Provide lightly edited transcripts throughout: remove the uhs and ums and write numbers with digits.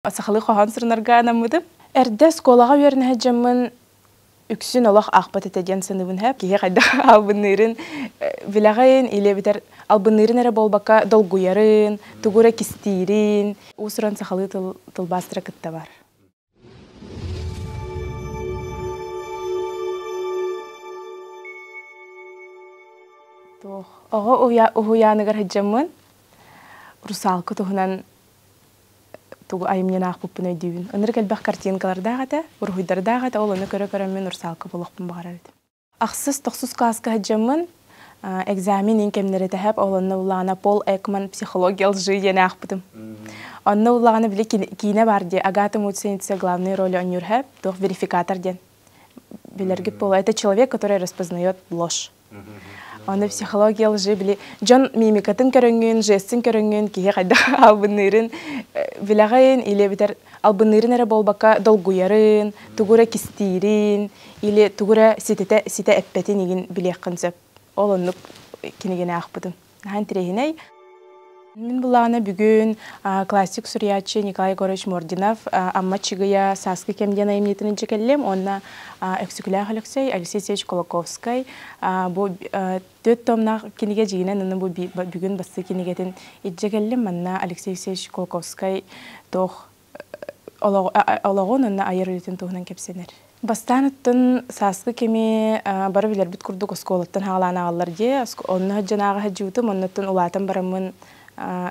Сахалыы хоһоон сурунарга анаммытым. Эрдэ оскуолаҕа үөрэнэ сылдьаммын үксүн олох аахпат этэ диэн саныыбын һэп. Киһи хайдах албынныырын билэҕин или эбэтэр албынныырын эрэ буолбакка долгуйарын, тугу эрэ кистиирин уус-уран сахалыы тыл тылбаастара кытта бар. Туох оҕо уһуйааныгар сылдьаммын русалка туһунан тугу айымньыны аахпыппын өйдүүбүн. Ынырык элбэх картинкалардаах этэ, уруһуйдардаах этэ, ол ону көрө-көрө мин русалка буолуохпун баҕарар этим. Ахсыс, тохсус кылааска сылдьаммын экзамен ин кэмнэрэ тэһэп, ол онно улаана Пол Экман «Психология лжи» диэн аахпытым. Онно улаҕана били киинэ бар дии, Агата Муценица главный роли оонньуур хэп, туох верификатор диэн. Билэргит буолуо. Это человек, который распознает ложь. Аны психология лжи били дьон мимикатын көрөҥҥүн, жестин көрөҥҥүн киһи хайдах албынныырын билэҕин или эбэтэр албынныырын эрэ буолбакка долгуйарын, тугу эрэ кистиирин или тугу эрэ ситэтэ ситэ эппэтин игин билиэххин сөп. Ол оннук кинигини аахпытым. Наһаа интэриэһинэй. Мин былаана бүгүн классик суруйааччы Николай Егорович Мординов Амма Чыгыйа Сааскы кэм диэн айымньытын илдьэ кэллим уонна Өксөкүлээх Өлөксөй, Алексей Алексеевич Кулаковскай бу түөрт томнаах кинигэ дьиҥинэн уонна бу бүгүн бастакы кинигэтин илдьэ кэллим. Манна Алексей Алексеевич Кулаковскай туох олоҕун уонна айар үлэтин туһунан кэпсэнэр. Бастаан оттон сааскы кэми бары билэрбит курдук оскуолаттан хаалаан ааҕаллар дии. Онно сылдьан ааҕа сылдьыбытым, оннуттан улаатан бараммын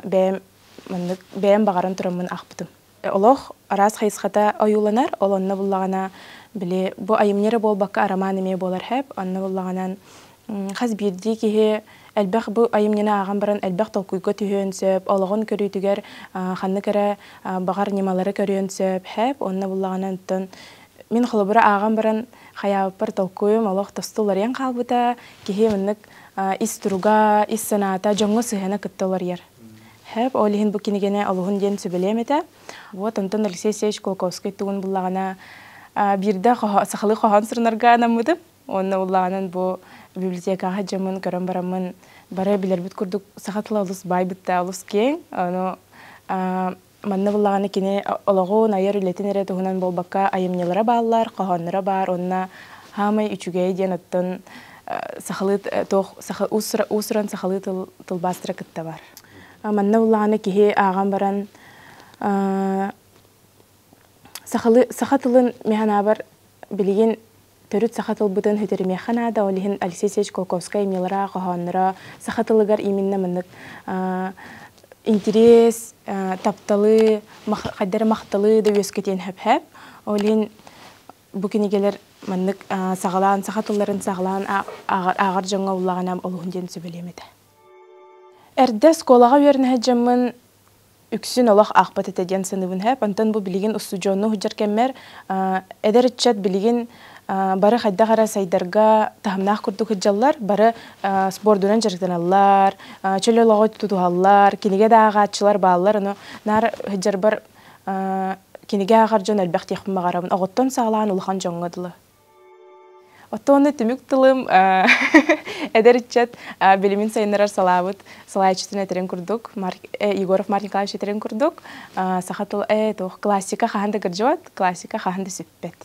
бэйэм маннык бэйэм баҕаран тураммын аахпытым. Олох араас хайысхата ойууланар, ол онно буллаҕына били бу айымньы эрэ буолбакка арамаан эмиэ буолар хэп, онно буллаҕынан хас биирдии киһи элбэх бу айымньыны ааҕан баран элбэх толкуйга түһүөн сөп, олоҕун көрүүтүгэр ханнык эрэ баҕар ньымалары көрүөн сөп, хэп, онно буллаҕына онтон мин холобура ааҕан баран хайаабыппар толкуйум олох тосту уларыйан хаалбыта, киһи маннык ис туруга, ис санаата дьоҥҥо сыһыана кытта уларыйар. Хэп, ол иһин бу кинигэни олуһун диэн сүбэлиэм этэ. Вот онтон Алексей Алексеевич Кулаковскай тугун буллаҕына биирдэ сахалыы хоһоон сурунарга анаммытым. Уонна уллаҕынан бу библиотекаҕа дьоммун көрөн бараммын бары билэрбит курдук саха тыла олус баайбыт олус киэҥ. Ону манна буллаҕына кини олоҕун, айар үлэтин эрэ туһунан буолбакка айымньылара бааллар, хоһоонноро баар уонна хаамай үчүгэй диэн оттон сахалыы туох уус-уран сахалыы тыл тылбаастара кытта бар. Манна буллаҕына киһи ааҕан баран сахалыы саха тылын механаабар билигин төрүт саха тылбытын сүтэримиэххэ наада. Ол иһин Алексей Алексеевич Кулаковскай айымньылара, хоһоонноро саха тылыгар именно маннык интириэс, тапталы, хайдары махталы да үөскэтиэн сөп. Ол иһин бу кинигэлэр маннык саҕалаан, саха тылларын саҕалаан ааҕар дьоҥҥо уллаҕына олуһун диэн сүбэлиэм этэ. Эрдэ оскуолаҕа үөрэнэ сылдьаммын үксүн олох аахпат этэ диэн саныыбын һэп. Онтон бу билигин устудьуоннуу сылдьар кэммэр эдэр ыччат билигин бары хайдах эрэ сайдарга таһымнаах курдук сылдьаллар, бары спордунан дьарыктаналлар, чөл олоҕу тутуһаллар, кинигэ да ааҕааччылар бааллар. Ону наар сылдьарбар кинигэ ааҕар дьон элбэх диэхпин баҕарабын. Оҕоттон саҕалаан улахан дьоҥҥо дылы. Оттон түмүк тылым эдэр ыччат билимин сайыннарар салаабыт салайааччытын этэрин курдук, Егоров Марк Николаевич этэрин курдук, саха тыл туох классика хаһан да кырдьыбат, классика хаһан да сүппэт.